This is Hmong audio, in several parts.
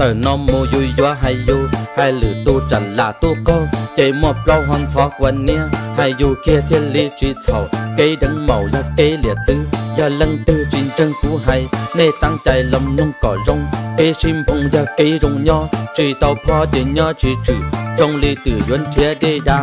Tawm no mus yus yuav hais yus, hais lwm tus tsam lam tub qaug, ces muaj plaub ho ntxhov quas niab, hais yus kiag thiaj li tsis txhaum. Kev deev maum yog kev liam txwv, yog leej twg tsis ntseeg kuv hais, nej tab cais los mloog kom zoo. Kev sib nphoo yog kev zoo nyob, tsis tau phob ces nyob tsis tswm, zoo li twm yuav nrhiav dej da.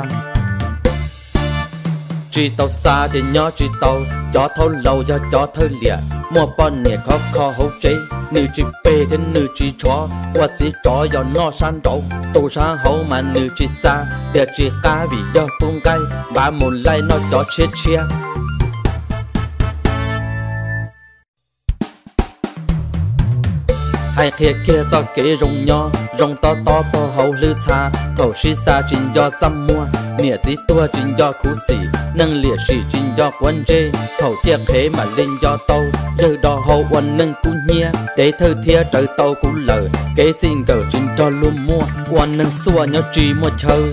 Tsis tau xa ces nyob tsis tau, cov thaub laus yog cov thawj liam, muaj poj niam khov kho hauv tsev, nws tsis peg thiab nws tsis tshov, ua txiv tsov yog noj sab nraud, tus sab hauv mas nws tsis xa, tiam tsis qab vim yog tub nqaij, npav mus laij noj cov tshiab tshiab. Hais qhia kiag txoj kev zoo nyob, zoo tob tob pog hauv hlwb txha, thaum sib xa tsis nco txaj muag, niam txiv tuag tsis nco khuv xim, neeg liam sim tsis nco quav ntsej, thaum ciaj qhev mam li nco tau, yawg do hau ua neeg kub hnyiab, dev thawj thiab raws tau kuv lawm, kev txij nkawm tsis nrog luag muaj, ua neeg xuaj nyob tsis muaj chaw.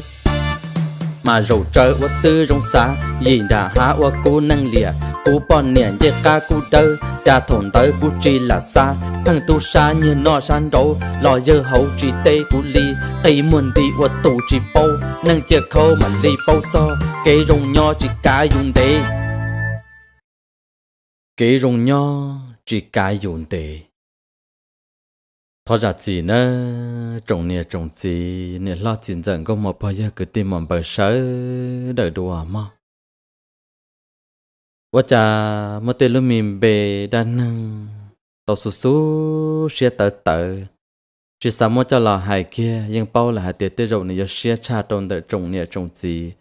Mas zaum tsawv ua twb zoo xav, yim nram hav ua kuv neej liam, kuv poj niam ncej qab kuj dawb, cas thaum ntawd kuv tsis lam xa, pheej tub sab nyiag noj sab nraud, los yawg hauv tsis teb kuv li, qi muag nti ua tus tsis paub, neej ciaj khaub mam li paub txog, kev zoo nyob tsis kav yus ntev. Kev zoo nyob tsis kav yus ntev. Thov zam txim nawb tsoom niam tsoom txiv, niam hlob txiv ntxawm nkauj muam pog yawg kwv tij muam npawg sawv daws dua mog. Ua cas muaj tej lub me npe dab neeg tau xub xub siab tawv tawv, tsis xav muab coj los hais kiag, yeej paub lawm hais tias tej zaum nws yuav siab tshaj rau ntawm tsoom niam tsoom txiv,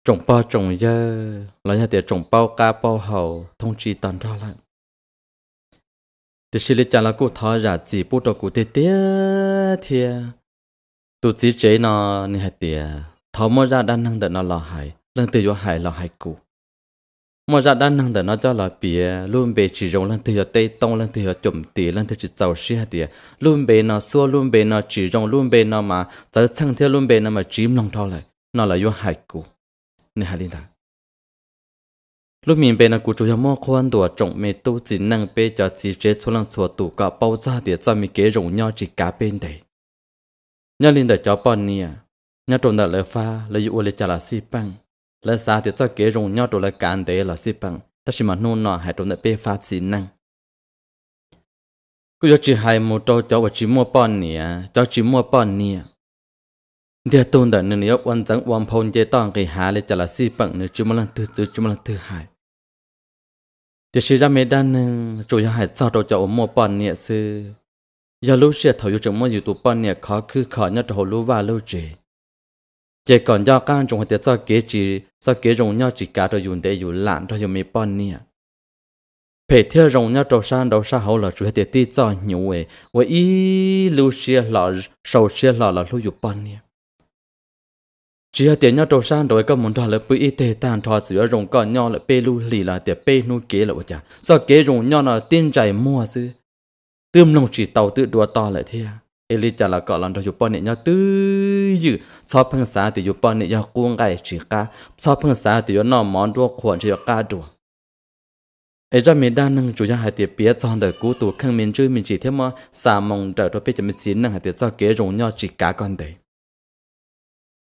tsoom pog tsoom yawg los yog tias tsoom paub qab paub hau thoob tsib tog nrog lawm. Tiam sis li cas los kuj thov zam txim pub rau kuv tiag tiag thiab. Tus txiv tsev no nws hais tias thov muab zaj dab neeg ntawm no los hais, leej twg yuav hais los hais kuv. Muab zaj dab neeg ntawm no coj los piav, lub npe tsis zoo leej twg yuav teb toob, leej twg yuav cem tis, leej twg tsis txaus siab hais tias lub npe no xuab, lub npe no tsis zoo, lub npe no mas txawv txheej thiab lub npe no mas tsiv mloog dhau lawm no los yuav hais kuv. Nws hais li ntawd. Lub me npe no kuv tsuas yog muab qhuab ntuas tsoom me tub txiv neej peb cov txiv tsev txhua leej txhua tus kom paub txog tias txoj me kev zoo nyob tsis kav peb ntev. Nyob li ntawm cov poj niam, nyob rau ntawm lawv fab lawv yuav ua li cas los xij peem, lawv xav tias txoj kev zoo nyob rau lawv kav ntev los xij peem, tab sis mas hnub no hais rau ntawm peb fab txiv neej, kuj yuav tsis hais mus rau cov uas tsis muaj poj niam, cov tsis muaj poj niam. Ntiag tug ntawm nws, nws yuav ua ntxeev ua nphau nce toj nqis hav li cas los xij peem, nws tsis muaj leej twg txwv tsis muaj leej twg hais. Tiam sis zaj me dab neeg tsuas yog hais txog rau cov uas muaj poj niam xwb. Yog lub sij hawm thaum yus tseem muab yus tus poj niam khov khwb kho nyob rau hauv lub vaj lub tsev, ces kom nco qab ntsoov hais tias txoj kev tsis, txoj kev zoo nyob tsis kav rau yus ntev, yus lam nrog yus me poj niam. Phem thiab zoo nyob rau sab nraud sab hauv los tsuas yog tias tib txoj hnyuv ua ib lub siab hlo, sau siab hlo los hlub yus poj niam. Tsis yog tias nyob rau sab nraud koj mus nrog lawv pw ib teg tag nrho txawm yuav zoo koj nyob lawm peb lub hlis los tias peb hnub kev lawm ua cas txoj kev zoo nyob no tib ntsais muag xwb, twb mloog tsis tau twb dua to lawm thiab. Es li cas los kom los nrog yus poj niam nyob twj ywm, txhob pheej xav tias yus poj niam yog qub nqaij tsis qab, txhob pheej xav tias yuav noj mov nruab qhuav ntshe yuav qab dua. Es zaj me dab neeg tsuas yog hais tias piav txog ntawm kuv tus kheej me ntsuj me ntsis thiab muab xa moo nrawm rau peb cov me txiv neej hais tias txoj kev zoo nyob tsis kav koj ntev.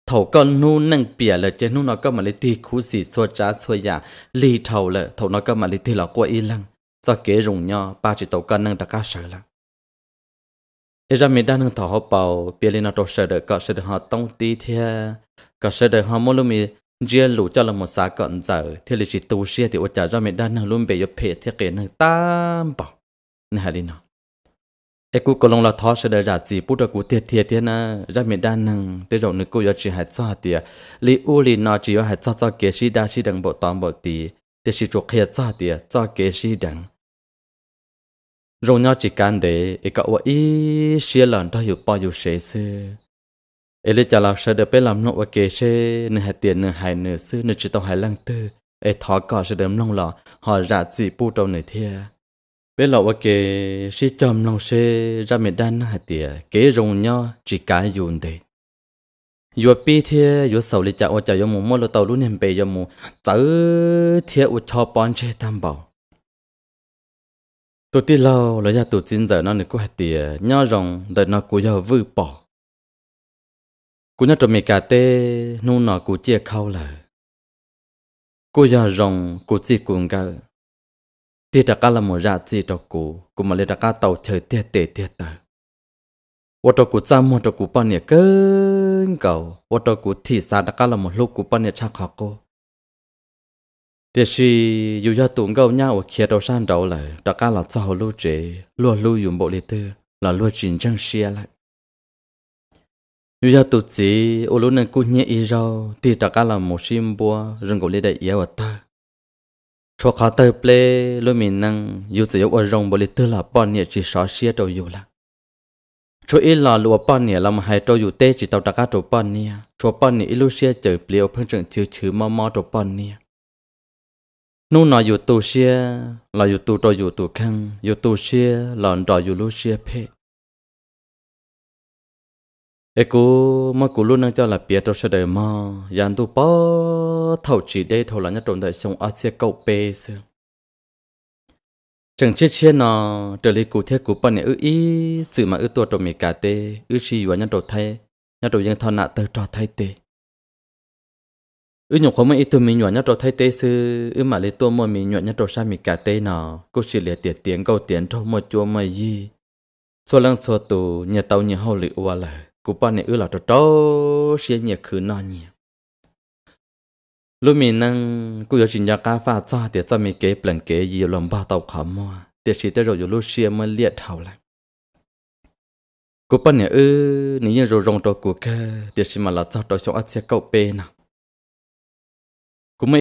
Thaum koj hnub neej piam lawm ces hnub no koj mam li tig khuv xim txhua tsav txhua yam lig dhau lawm, thaum no koj mam li tig los quaj ib leeg, txoj kev zoo nyob pab tsis tau koj neej rov qab sawv lawm. Es zaj me dab neeg thaum hauv paus piav li no rau sawv daws kom sawv daws ho toob tib thiab kom sawv daws ho muab lub me ntsiab lus coj los mus xav kom ntxaws thiaj li tsis tu siab tias ua cas zaj me dab neeg lub npe yuav phem thiab qias neeg tag npaum. Nws hais li no. Es kuv kuj los thov sawv daws zam txim pub rau kuv tiag tiag thiab na. Zaj me dab neeg tej zaum nws kuj yuav tsis hais txog hais tias li ub li no, tsis yuav hais txog txoj kev sib dab sib deev npaum tod npaum tid, tiam sis tsuas qhia txog tias txoj kev sib deev zoo nyob tsis kav ntev es kom ua ib siab los nrog yus poj yus sev xwb. Es li cas los sawv daws peb los mloog ua ke seb nws hais tias nws hais nws xwb, nws tsis tau hais leej twg, es thov kom sawv daws mloog los ho zam txim pub rau nws thiab. Peb los ua ke sib cog mloog seb zaj me dab neeg hais tias kev zoo nyob tsis kav yus ntev, yuav pib thiab yuav xaus li cas ua cas yuav mus muab tau lub niag npe yuav mus txawv thiab ua chob pob ntseg tag npaum. Tus tij laug los yog tus txiv ntxawm no nws kuj hais tias, nyob zoo, ntawm no kuv yog Vwj Pom. Kuv nyob rau Mes Kas teb, hnub no kuv ciaj khaub lawm, kuj yog zoo kuv txij kuv nkawm tig rov qab los mus zam txim rau kuv, kuv mam li rov qab tau chaw tiag tes tiag taw, ua rau kuv txaj muag rau kuv poj niam kawg nkaus, ua rau kuv thim xav rov qab los mus hlub kuv poj niam tshaj qhov qub. Tiam sis yus yog tus nkauj nyab uas khiav rau sab nraud lawm, rov qab los txog hauv lub tsev, luag hlub yus npaum li twg los luag tsis ntseeg siab lawm. Yus yog tus txiv ua lub neej kub hnyiab ib zaug, tig rov qab los mus sib npuab zoo nkaus li daim iav uas tawg. Tshuav qhov tawg pleb lub me neej, yus txawm yuav ua zoo npaum li twg los poj niam tsis sov siab rau yus lawm. Tshuav ib lo lus uas poj niam los mus hais rau yus teb tsis tau rov qab rau poj niam, tshuav poj niam ib lub siab caws pliav uas pheej tseem chwv chwv mob mob rau poj niam. Hnub no yus tu siab los yus tu rau yus tus kheej, yus tu siab los nrog yus lub siab phem. Es kuv muab kuv lub neej coj los piav rau sawv daws mog, yav ntuj pov thaum tsis deb dhau los nyob rau ntawm xyoo ob txhiab kaum peb xwb. Tseem tshiab tshiab no, raws li kuv thiab kuv poj niam wb ib txwm mas wb tuaj rau Mes Kas teb, wb sib yuav nyob rau Thaib, nyob rau yeej thoj nam tawg rog Thaib teb. Wb nyuam qhuav muaj ib tug me nyuam nyob rau Thaib teb xwb, wb mam li tuaj muaj me nyuam nyob rau sab Mes Kas teb no, kuj sim li tias tiav nkauj tiav nraug muaj cuab muaj yig, txhua leej txhua tus nyias tau nyias hauj lwm ua lawm, kuv poj niam wb los rau rau siab nyias khwv noj nyias. Lub me neej kuj yuav tsis nco qab faj txog tias txoj me kev plees kev yi los npog tau qhov muag, tiam sis tej zaum yus lub siab muab liaj dhau lawm. Kuv poj niam wb nws yeej zoo zoo rau kuv kawg, tiam sis mas los txog rau xyoo ob txhiab kaum peb no,